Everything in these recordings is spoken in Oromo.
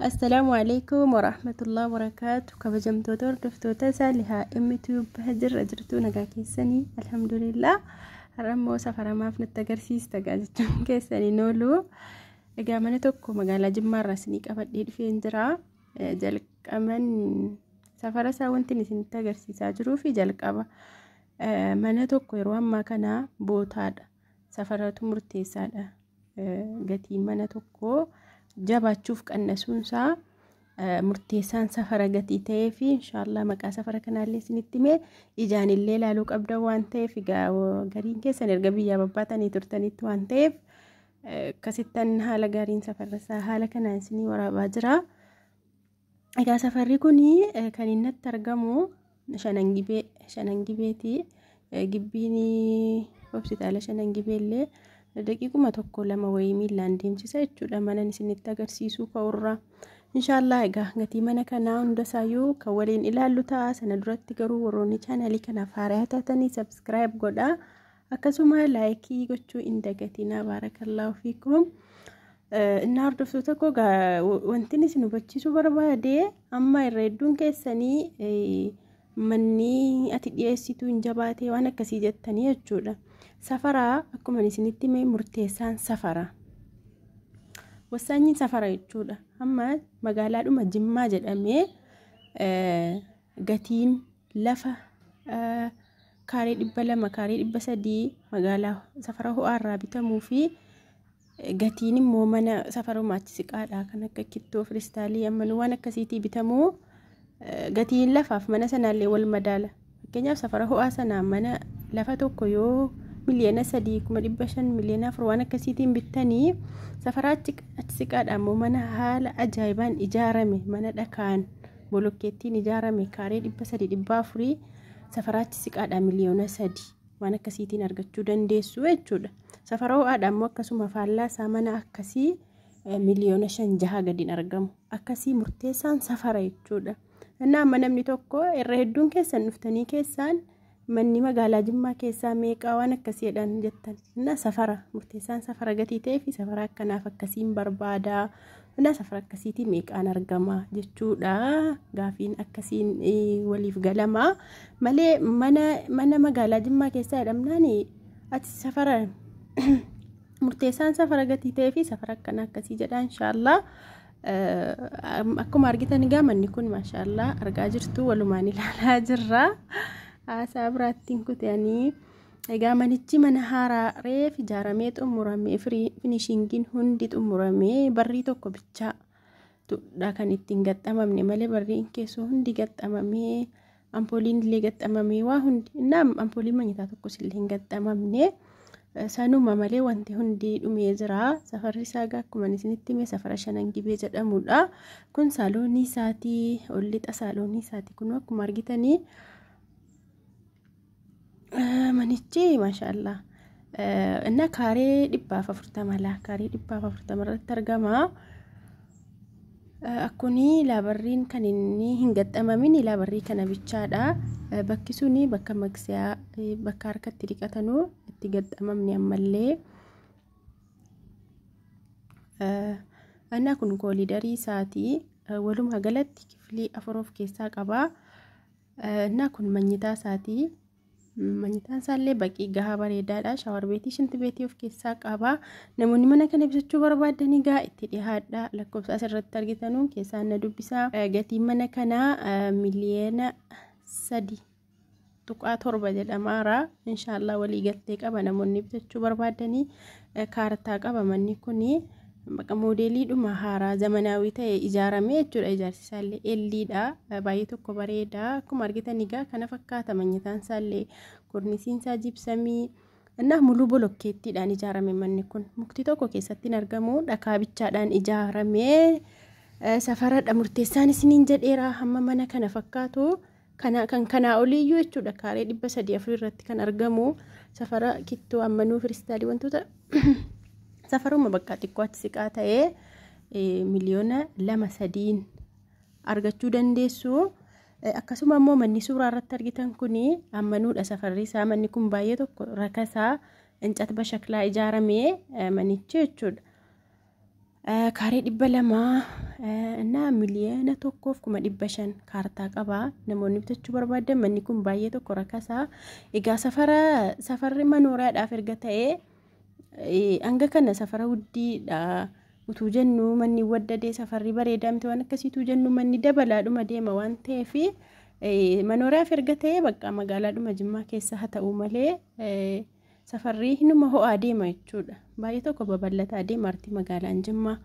Assalaamu alaikum warahmatullahi wabarakaatu. Kabajamtoota hordoftoota Saalihaa MTube jirra jirtuu nagaa keessanii alhamdulillah. Har'a immoo safaramaaf nutti agarsiista gaa jechuun keessanii oolu. Egaa mana tokko magaalaa Jimmaarraa isinii qabadhee dhufeen jira. Jalqaban safara isaa wanti isinitti agarsiisaa jiruu fi jalqaba mana tokko yeroo ammaa kana bootaadha. Safaratu murteessaadha. Gatiin mana tokkoo jabaachuuf qannasuunsaa murteessaan safara gatii ta'ee fi inshaallah maqaa safara kanaallee isinitti himee ijaanillee ilaaluu qabda waan ta'eef gariin keessan erga biyyaa babbaatanii turtanitti waan ta'eef akkasittan haala gaariin safarra isaa haala kanaan isinii waraabaa jira. Egaa safarri kun kan inni itti argamu Shanangibee Shanangibeeti. Gibbiin hospitaala Shanangibee illee daqiiquma tokko lama wayii miillaan deemsisa jechuudha mana isinitti agarsiisuu ka'urraa. Inshaallah egaa gatii mana kanaa hundasaayyuu kan waliin ilaallu ta'a. Sana duratti garuu warroonni chaanalii kanaaf haaraa taatanii subscribe godhaa. Akkasuma like gochuu hin dagatinaa. Baarakallaahu fiikum. Innaa hordoftoota koo wanti isin hubachiisuu barbaade amma irra hedduun keessanii manni ati dhiyeessituu hin jabaatee waan akkasii jettanii jechuudha. Safaraa akkuma isinitti hime murteessaan safara. Wasaanyiin safara jechuudha. Amma magaalaadhuma Jimmaa jedhamee gatiin lafa kaaree 200 kaaree 300 magaalaa safara ho'aarraa bitamuu fi gatiin immoo mana safaruma achi siqaadha kan akka kittoo firistaalii ammanuu waan akkasiitii bitamuu gatiin lafaaf mana sanaallee wal madaala. Fakkeenyaaf safara ho'aa sanaa mana lafa tokko yoo 3 miliyoona 500,000 4 miliyoona waan akkasiitiin bittanii safara achi siqaadha immoo mana haala ajaa'ibaan ijaarame mana dhakaan bolokkeettiin ijaarame kaaree 300 400 safara achi siqaadha 3 miliyoona waan akkasiitiin argachuu dandeessu jechuudha. Safara ho'aadha immoo akkasuma faallaa isaa mana akkasii 5 miliyoona 6 gadiin argamu. Akkasii murteessaan safara jechuudha. Innaa amma namni tokko irra hedduun keessan dhuftanii keessaan manni magaalaa Jimmaa keessaa meeqaa waan akkasii jedhan jettan. Innaa safara murteessaan safara gatii ta'ee fi safara akkanaaf akkasiin barbaada. Innaa safara akkasiitii meeqaan argama jechuudha. Gaafiin akkasiin waliif galama. Malee mana magaalaa Jimmaa keessaa jedhamnaan ati safara murteessaan safara gatii ta'ee fi safara akkana akkasii jedha inshaallah. Akkuma argitan egaa manni kun maashaallah argaa jirtu walumaan ilaalaa jirra. Haasaa biraattiin kutanii egaa manichi mana haaraa reef ijaaramee xumuramee finishingiin hundi xumuramee barrii tokko bichaa kan ittiin gaxxamamne malee barriin keessoo hundi gaxxamamee ampooliin illee gaxxamamee waa hundi innaa ampooliin manyitaa tokkos illee hin gaxxamamne. Sanuma malee wanti hundi dhumee jira. Safarri isaa egaa akkuma isinitti hime safara Shanan Gibee jedhamudha. Kun saaloonii isaatii ol lixa saaloonii isaati kun akkuma argitanii manichi maashaallah. Innaa kaaree 140 laa kaaree 140 irratti argama. Akkuni laabarriin kan inni hin gaxxamamin laabarrii kana bichaadha. Bakki suni bakka maksiyaa bakka harkatti dhiqatanuu itti gaxxamamne ammallee. Innaa kun koolidarii isaatii walumaa galatti kiflii afur of keessaa qaba. Innaa kun manyitaa isaatii. Manyitaan isaallee baqii gahaa bareedaadha. Shower beetii shinti beetii of keessaa qaba. Namoonni mana kana bitachuu barbaadan egaa itti dhiyaadha. Lakkoofsa asirratti argitanu keessaan na dubbisaa. Gatiin mana kanaa 3.7 miliyoona jedhamaara. Inshaallah walii galtee qaba namoonni bitachuu barbaadanii kaartaa qaba manni kuni. Baqa moodeeliidhuma haaraa zamanaawii ta'e ijaarame jechuudha. Ijaarsi isaallee elliidha. Baay'ee tokko bareeda. Akkuma argitan egaa kana fakkaata manyitaan isaallee kornisiin isaa jibsamii. Innaa muluu bolokkeettiidhaan ijaarame manni kun. Mukti tokko keessatti hin argamu. Dhakaa bichaadhaan ijaarame. Safaradha murteessaan isiniin jedheera hamma mana kana fakkaatu. Kana kan kanaa oliiyyuu jechuudha kaaree 304 irratti kan argamu safara kittoo ammanuu firistaalii wantoota safaruma bakka xiqqoo achi siqaa ta'ee 2 miliyoona 3n argachuu dandeessu. Akkasuma immoo manni suuraa irratti argitan kun ammanuudha safarri isaa manni kun baay'ee tokko rakasaa incat bashaklaa ijaaramee manichi jechuudha. Kaaree 200 እና 1,100,000 kaartaa qaba. Namoonni bitachuu barbaadan, manni kun baay'ee tokko rakkasaa. Egaa safara safarri manooraadhaaf erga ta'ee hanga kana safara guddiidha. Utuu jennu manni waddadee safarri bareedaa miti waan akkasiituu jennu, manni dabalaadhuma deema waan ta'eef, manooraaf erga ta'ee bakka magaalaadhuma Jimmaa keessa haa ta'u malee safarri hinuma ho'aa deema jechuudha. Baay'ee tokko babal'ataa deema arti magaalaan Jimmaa.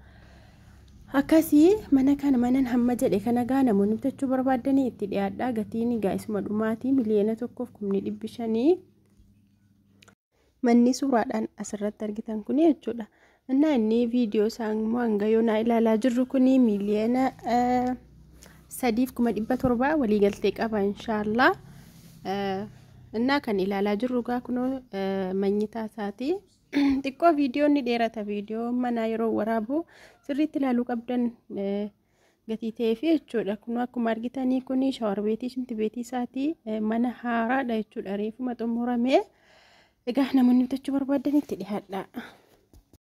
Akkasii mana kana, manan hamma jedhe kana gaa namoonni bitachuu barbaadanii itti dhiyaadhaa. Gatiin egaa isuma dhumaatii, 1,500,000, manni suuraadhaan asirratti argitan kun jechuudha. Innaa inni viidiyoo isaan immoo hanga yoonaa ilaalaa jirru kun 3,700,000 waliigaltee qaba inshaallah. Innaa kan ilaalaa jirru gaa kunoo manyitaa isaati. Xiqqoo viidiyoon ni dheerata, viidiyoo manaa yeroo waraabu sirriitti ilaaluu qabdan gatii ta'eef jechuudha. Kun akkuma argitanii kun shower beetii, shinti beetii isaati, mana haaraadha jechuudha, reefuma xumurame. Egaa namoonni bitachuu barbaadan itti dhiyaadha.